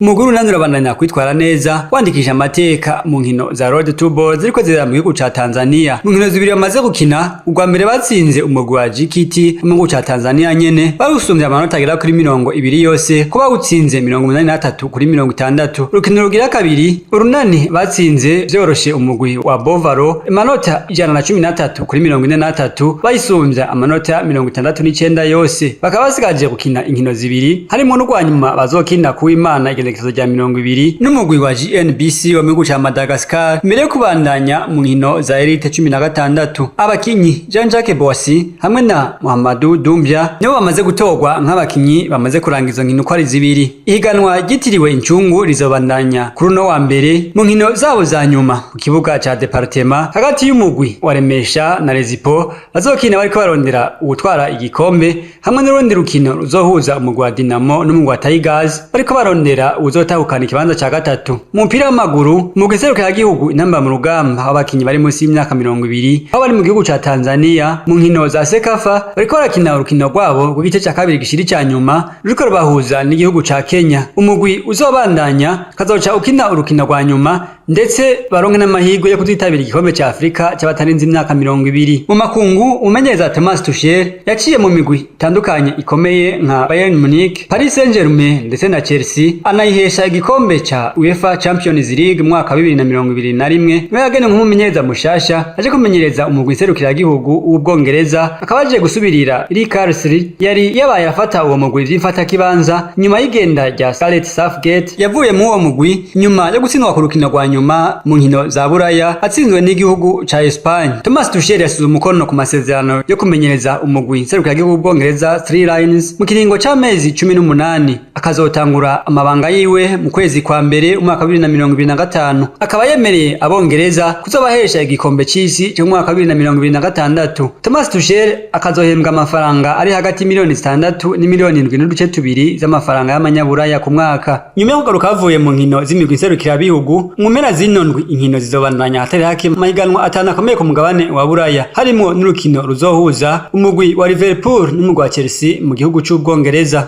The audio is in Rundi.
Umugwi Urunani urabandanya kwitwara neza, wandikisha amateka mu nkino za Road to BAL ziriko zibera mu gihugu ca Tanzania. Mu nkino zibiri bamaze gukina, ubwa mbere batsinze umugwi wa JKT mu gihugu ca Tanzania nyene, bawusumvye amanota agera kuri 20 yose, ko bawutsinze 83-60. Urukino rugira kabiri, Urunani batsinze vyoroshe umugwi wa Bovaro amanota 113-43, bayisumbya amanota 69 yose. Bakaba basigaje gukina inkino zibiri, harimo n'urwa nyuma bazokina kuw'Imana igenekerezo rya 20 n'umugwi wa GNBC wo mu gihugu ca Madagascar, mbere yo kubandanya mu nkino za Elite 16. Abakinyi Jean Jacques Boissy hamwe na Muhammadu Dumbia nibo bamaze gutorwa nk'abakinyi bamaze kurangiza izo nkino uko ari zibiri. Ihiganwa ryitiriwe Incungu rizobandanya kuri uno wa mbere mu nkino zabo za nyuma ku kibuga ca Département, hagati y'umugwi wa Remesha na Rezipo bazokina bariko barondera uwutwara igikombe, hamwe n'urundi rukino ruzohuza umugwi wa Dinamo n'umugwi wa Tigers bariko barondera uwuzotahukana ikibanza ca gatatu. Mu mupira w'amaguru, mu gihugu Intamba mu Rugamba w'abakinyi bari munsi y'imyaka 20, aho bari mu gihugu ca Tanzania mu nkino za CECAFA, bariko barakina urukino rwabo rw'igice ca kabiri gishiri ca nyuma ruriko rubahuza n'igihugu ca Kenya. Umugwi uzobandanya kazoca ukina urukino rwa nyuma, ndetse baronke n'amahirwe yo kuzitabira igikombe ca Afrika c'abatarenze imyaka 20. Mu makungu, umumenyereza Thomas Tuchel yaciye mu migwi itandukanye ikomeye nka Bayern Munich, Paris Saint-Germain ndetse na Chelsea, anayihesha igikombe ca UEFA Champions League mu mwaka wa 2021. Niwe yagenewe nk'umumenyereza mushasha aje kumenyereza umugwi nserukiragihugu w'Ubwongereza, akaba aje gusubirira Lee Carsley yari yabaye afata uwo mugwi vy'imfatakibanza nyuma y'igenda rya Gareth Southgate, yavuye mu uwo mugwi nyuma yo gutsindwa ku rukino rwa nyuma mu nkino za Buraya atsinzwe n'igihugu ca Espagne. Thomas Tuchel yasize umukono ku masezerano yo kumenyereza umugwi nserukiragihugu w'Ubwongereza Three Lions mu kiringo c'amezi 18, akazotangura amabanga yiwe mu kwezi kwa mbere umwaka wa 2025. Akaba yemereye Abongereza kuzobahesha igikombe c'isi cyo mu mwaka wa 2026. Thomas Tuchel akazohembwa amafaranga ari hagati 6 miliyoni n'7.2 miliyoni z'amafaranga y'amanyaburaya ku mwaka. Nyuma yo kugaruka bavuye mu nkino z'imigwi nserukirabihugu mu mpera zino ndwi, inkino zizobandanya hatari hake mu mahiganwa atanu akomeye ku mugabane wa Buraya, harimwo n'urukino ruzohuza umugwi wa Liverpool n'umugwi wa Chelsea mu gihugu c'Ubwongereza.